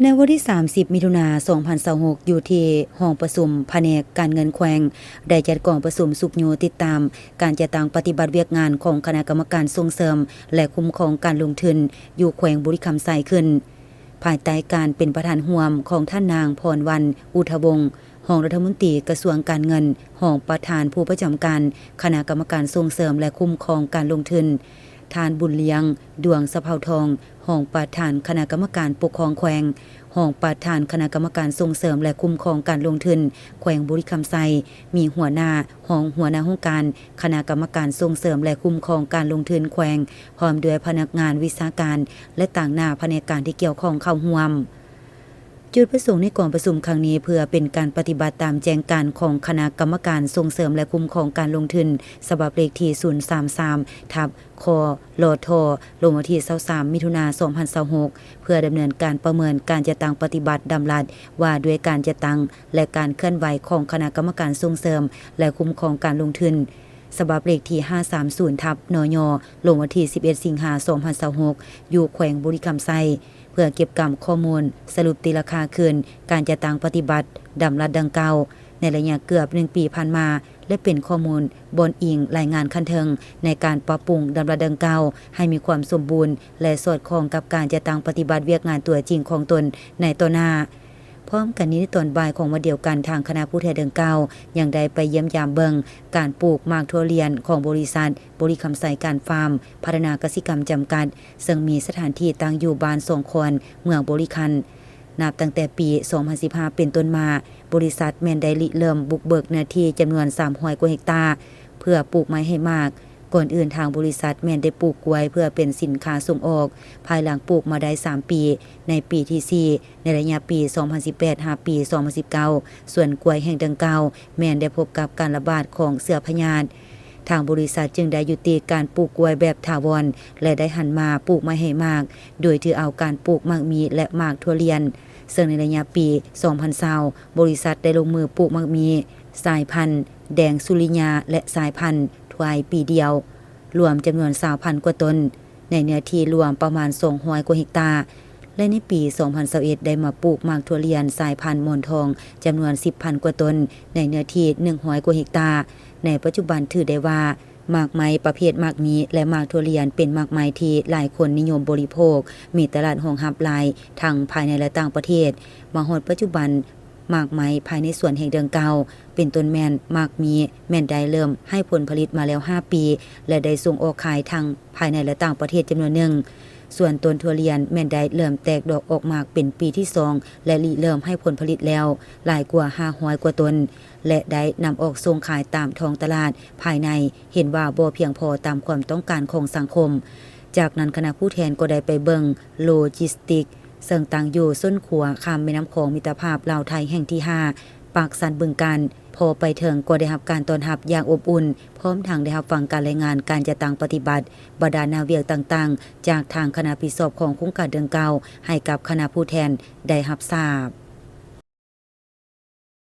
ໃນວັນທີສາມສິບ ມິຖຸນາ ສອງພັນຊາວຫົກ ຢູ່ທີ່ຫ້ອງປະຊຸມພະແນກການເງິນແຂວງ ໄດ້ຈັດກອງປະຊຸມຊຸກຍູ້ຕິດຕາມການຈັດຕັ້ງປະຕິບັດວຽກງານຂອງຄະນະກຳມະການສົ່ງເສີມ ແລະ ຄຸ້ມຄອງການລົງທຶນຢູ່ແຂວງບໍລິຄຳໄຊຂຶ້ນ, ພາຍໃຕ້ການເປັນປະທານຮ່ວມຂອງທ່ານນາງ ພອນວັນ ອຸດທະວົງ ຮອງລັດຖະມົນຕີກະຊວງການເງິນ, ຮອງປະທານຜູ້ປະຈຳການຄະນະກຳມະການສົ່ງເສີມ ແລະ ຄຸ້ມຄອງການລົງທຶນ, ທ່ານ ບຸນລຽງ ດວງສະເພົາທອງ ຮອງປະທານຄະນະກຳມະການປົກຄອງແຂວງ, ຮອງປະທານຄະນະກຳມະການສົ່ງເສີມ ແລະ ຄຸ້ມຄອງການລົງທຶນແຂວງບໍລິຄຳໄຊ, ມີຫົວໜ້າ, ຮອງຫົວໜ້າຫ້ອງການຄະນະກຳມະການສົ່ງເສີມ ແລະ ຄຸ້ມຄອງການລົງທຶນແຂວງ, ພ້ອມດ້ວຍພະນັກງານວິຊາການ ແລະ ຕາງໜ້າພະແນກການທີ່ກ່ຽວຂ້ອງເຂົ້າຮ່ວມ. ຈຸດປະສົງໃນກອງປະຊຸມຄັ້ງນີ້ ເພື່ອເປັນການປະຕິບັດຕາມແຈ້ງການຂອງຄະນະກຳມະການສົ່ງເສີມ ແລະ ຄຸ້ມຄອງການລົງທຶນ ສະບັບເລກທີ ສູນສາມສາມ ທັບ ຄລທ ລົງວັນທີ ຊາວສາມ ມິຖຸນາ ສອງພັນຊາວຫົກ ເພື່ອດຳເນີນການປະເມີນການຈັດຕັ້ງປະຕິບັດດຳລັດວ່າດ້ວຍການຈັດຕັ້ງ ແລະ ການເຄື່ອນໄຫວຂອງຄະນະກຳມະການສົ່ງເສີມ ແລະ ຄຸ້ມຄອງການລົງທຶນ ສະບັບເລກທີ ຫ້າສາມສູນ ທັບ ນຍ ລົງວັນທີ ສິບເອັດ ສິງຫາ ສອງພັນຊາວຫົກ ຢູ່ແຂວງບໍລິຄຳໄຊ ເພື່ອເກັບກຳຂໍ້ມູນສະຫຼຸບຕີລາຄາຄືນການຈັດຕັ້ງປະຕິບັດດຳລັດດັ່ງກ່າວ ໃນໄລຍະເກືອບໜຶ່ງປີຜ່ານມາ ແລະ ເປັນຂໍ້ມູນບ່ອນອີງລາຍງານຂັ້ນເທິງໃນການປັບປຸງດຳລັດດັ່ງກ່າວໃຫ້ມີຄວາມສົມບູນ ແລະ ສອດຄ່ອງກັບການຈັດຕັ້ງປະຕິບັດວຽກງານຕົວຈິງຂອງຕົນໃນຕໍ່ໜ້າ. ພ້ອມກັນນີ້, ໃນຕອນບ່າຍຂອງວັນດຽວກັນ, ທາງຄະນະຜູ້ແທນດັ່ງກ່າວຍັງໄດ້ໄປຢ້ຽມຢາມເບິ່ງການປູກໝາກຖົ່ວລຽນຂອງບໍລິສັດ ບໍລິຄຳໄຊການຟາມ ພັດທະນາກະສິກຳຈຳກັດ ເຊິ່ງມີສະຖານທີ່ຕັ້ງຢູ່ບ້ານສອງຄອນ ເມືອງບໍລິຄັນ. ນັບຕັ້ງແຕ່ປີສອງພັນສິບຫ້າເປັນຕົ້ນມາ, ບໍລິສັດແມ່ນໄດ້ລິເລີ່ມບຸກເບີກເນື້ອທີ່ຈຳນວນສາມຮ້ອຍກວ່າເຮັກຕາ ເພື່ອປູກໄມ້ໃຫ້ໝາກ. ກ່ອນອື່ນ, ທາງບໍລິສັດແມ່ນໄດ້ປູກກ້ວຍເພື່ອເປັນສິນຄ້າສົ່ງອອກ. ພາຍຫຼັງປູກມາໄດ້ສາມປີ, ໃນປີທີສີ່ ໃນໄລຍະປີສອງພັນສິບແປດຫາປີສອງພັນສິບເກົ້າ ສວນກ້ວຍແຫ່ງດັ່ງກ່າວແມ່ນໄດ້ພົບກັບການລະບາດຂອງເຊື້ອພະຍາດ. ທາງບໍລິສັດຈຶ່ງໄດ້ຍຸຕິການປູກກ້ວຍແບບຖາວອນ ແລະ ໄດ້ຫັນມາປູກໄມ້ໃຫ້ໝາກ, ໂດຍຖືເອົາການປູກໝາກມີ້ ແລະ ໝາກຖົ່ວລຽນ, ເຊິ່ງໃນໄລຍະປີສອງພັນຊາວ ບໍລິສັດໄດ້ລົງມືປູກໝາກມີ້ສາຍພັນແດງສຸລິຍາ ແລະ ສາຍພັນທວາຍປີດຽວ ລວມຈຳນວນຊາວພັນກວ່າຕົ້ນ ໃນເນື້ອທີ່ລວມປະມານສອງຮ້ອຍກວ່າເຮັກຕາ ແລະ ໃນປີສອງພັນຊາວເອັດ ໄດ້ມາປູກໝາກຖົ່ວລຽນສາຍພັນໝອນທອງ ຈຳນວນສິບພັນກວ່າຕົ້ນ ໃນເນື້ອທີ່ໜຶ່ງຮ້ອຍກວ່າເຮັກຕາ. ໃນປັດຈຸບັນຖືໄດ້ວ່າ ໝາກໄມ້ປະເພດໝາກມີ້ ແລະ ໝາກຖົ່ວລຽນ ເປັນໝາກໄມ້ທີ່ຫຼາຍຄົນນິຍົມບໍລິໂພກ, ມີຕະຫຼາດຮອງຮັບຫຼາຍ ທັງພາຍໃນ ແລະ ຕ່າງປະເທດ. ມາຮອດປັດຈຸບັນ, ໝາກໄມ້ພາຍໃນສວນແຫ່ງດັ່ງກ່າວ ເປັນຕົ້ນແມ່ນໝາກມີ້ ແມ່ນໄດ້ເລີ່ມໃຫ້ຜົນຜະລິດມາແລ້ວຫ້າປີ ແລະ ໄດ້ສົ່ງອອກຂາຍທັງພາຍໃນ ແລະ ຕ່າງປະເທດຈຳນວນໜຶ່ງ. ສ່ວນຕົ້ນຖົ່ວລຽນແມ່ນໄດ້ເລີ່ມແຕກດອກອອກໝາກເປັນປີທີສອງ ແລະ ລິເລີ່ມໃຫ້ຜົນຜະລິດແລ້ວຫຼາຍກວ່າຫ້າຮ້ອຍກວ່າຕົນ ແລະ ໄດ້ນຳອອກສົ່ງຂາຍຕາມທ້ອງຕະຫຼາດພາຍໃນ ເຫັນວ່າບໍ່ພຽງພໍຕາມຄວາມຕ້ອງການຂອງສັງຄົມ. ຈາກນັ້ນຄະນະຜູ້ແທນກໍໄດ້ໄປເບິ່ງໂລຈິສຕິກ ເຊິ່ງຕັ້ງຢູ່ສົ້ນຂົວຂ້າມແມ່ນ້ຳຂອງມິດຕະພາບລາວໄທແຫ່ງທີຫ້າ ປາກຊັນ ບຶງການ. ພໍໄປເຖິງກໍໄດ້ຮັບການຕ້ອນຮັບຢ່າງອົບອຸ່ນ, ພ້ອມທັງໄດ້ຮັບຟັງການລາຍງານການຈັດຕັ້ງປະຕິບັດບັນດາໜ້າວຽກຕ່າງໆ ຈາກທາງຄະນະຜິດຊອບຂອງໂຄງການດັ່ງກ່າວ ໃຫ້ກັບຄະນະຜູ້ແທນໄດ້ຮັບຊາບ.